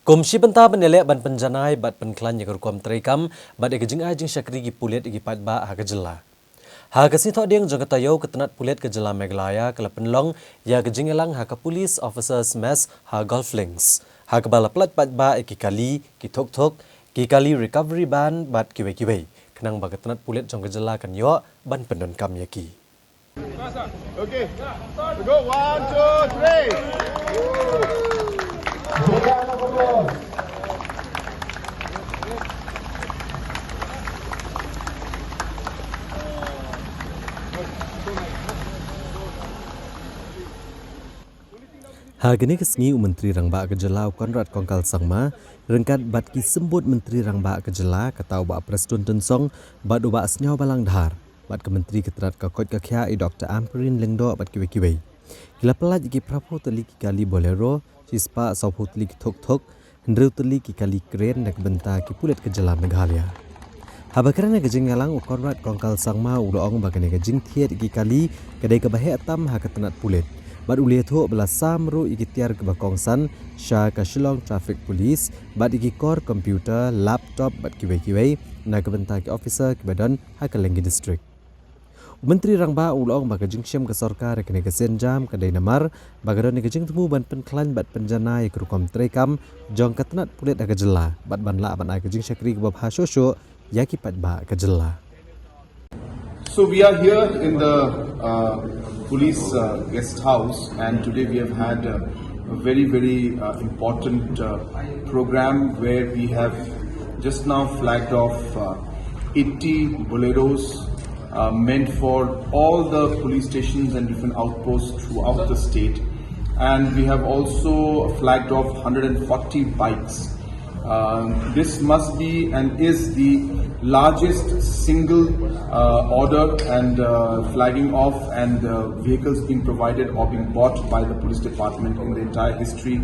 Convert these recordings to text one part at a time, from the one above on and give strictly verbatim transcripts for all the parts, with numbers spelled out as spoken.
Kum shi bynta ban ïaleh ban pynjanai bad pynkhlaiñ ïa ka rukom treikam bad ïa ka jingai jingshakri ki pulit ïa ki paidbah ha ka jylla. Ha ka sngi Thohdieng jong ka taïew, ka tnat pulit ka jylla Meghalaya ka la pynlong ïa ka jingïalang ha ka Police Officers Mess ha Golf Links, ha kaba la pyllait paidbah ïa ki kali, ki thuk thuk, ki kali recovery van bad kiwei kiwei, khnang ba ka tnat pulit jong ka jylla kan ïoh ban pyndonkam ïa ki. Okay. We go. One, two, three. Ha kane ka sngi, u Myntri Rangbah ka jylla, u Conrad Kongkal Sangma, ryngkat bad ki symbud Myntri Rangbah ka jylla, kata u Bah Prestone Tynsong bad u Bah Sniawbhalang Dhar, bad ka Myntri ka tnat ka koit ka khiah, i Doctor Ampareen Lyngdoh bad kiwei kiwei, ki la pyllait ïa ki phra phew tylli ki kali Bolero, shispah saw phew tylli ki thuk thuk, hynriew tylli ki kali crane na ka bynta ki pulit ka jylla Meghalaya. Haba kren ha ka jingïalang, u Conrad Kongkal Sangma u la ong ba kane ka jingthied ïa ki kali ka dei kaba heh tam ha ka tnat pulit, bad u la ïathuh ba la sam ruh ïa ki tiar kiba kongsan sha ka Shillong Traffic Police bad ïa ki kor computer, laptop bad kiwei kiwei na ka bynta ki officer kiba don ha ka Lyngdoh District. U Myntri Rangbah u la ong ba ka jingshem ka sorkar ïa kane ka sienjam ka dei namar ba ka don ïa ka jingthmu ban pynkhlaiñ bad pynjanai ïa ka rukom treikam jong ka tnat pulit ha ka jylla bad ban lah ban ai ka jingshakri kaba bha shuh shuh ïa ki paidbah ka jylla. So we are here in the uh, police uh, guest house, and today we have had a, a very, very uh, important uh, program where we have just now flagged off uh, eighty Boleros uh, meant for all the police stations and different outposts throughout the state. And we have also flagged off one hundred forty bikes. Um, this must be and is the largest single uh, order and uh, flagging off and uh, vehicles being provided or being bought by the police department in the entire history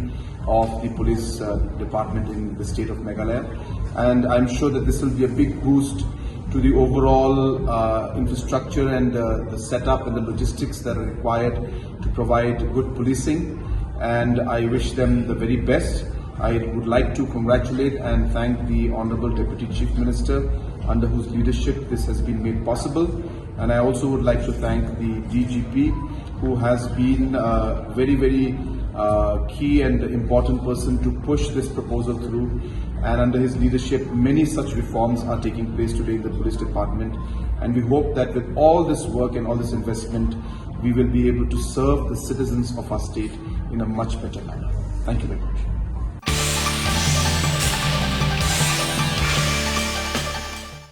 of the police uh, department in the state of Meghalaya. And I'm sure that this will be a big boost to the overall uh, infrastructure and uh, the setup and the logistics that are required to provide good policing. And I wish them the very best. I would like to congratulate and thank the Honorable Deputy Chief Minister, under whose leadership this has been made possible. And I also would like to thank the D G P, who has been a very, very uh, key and important person to push this proposal through. And under his leadership, many such reforms are taking place today in the police department. And we hope that with all this work and all this investment, we will be able to serve the citizens of our state in a much better manner. Thank you very much.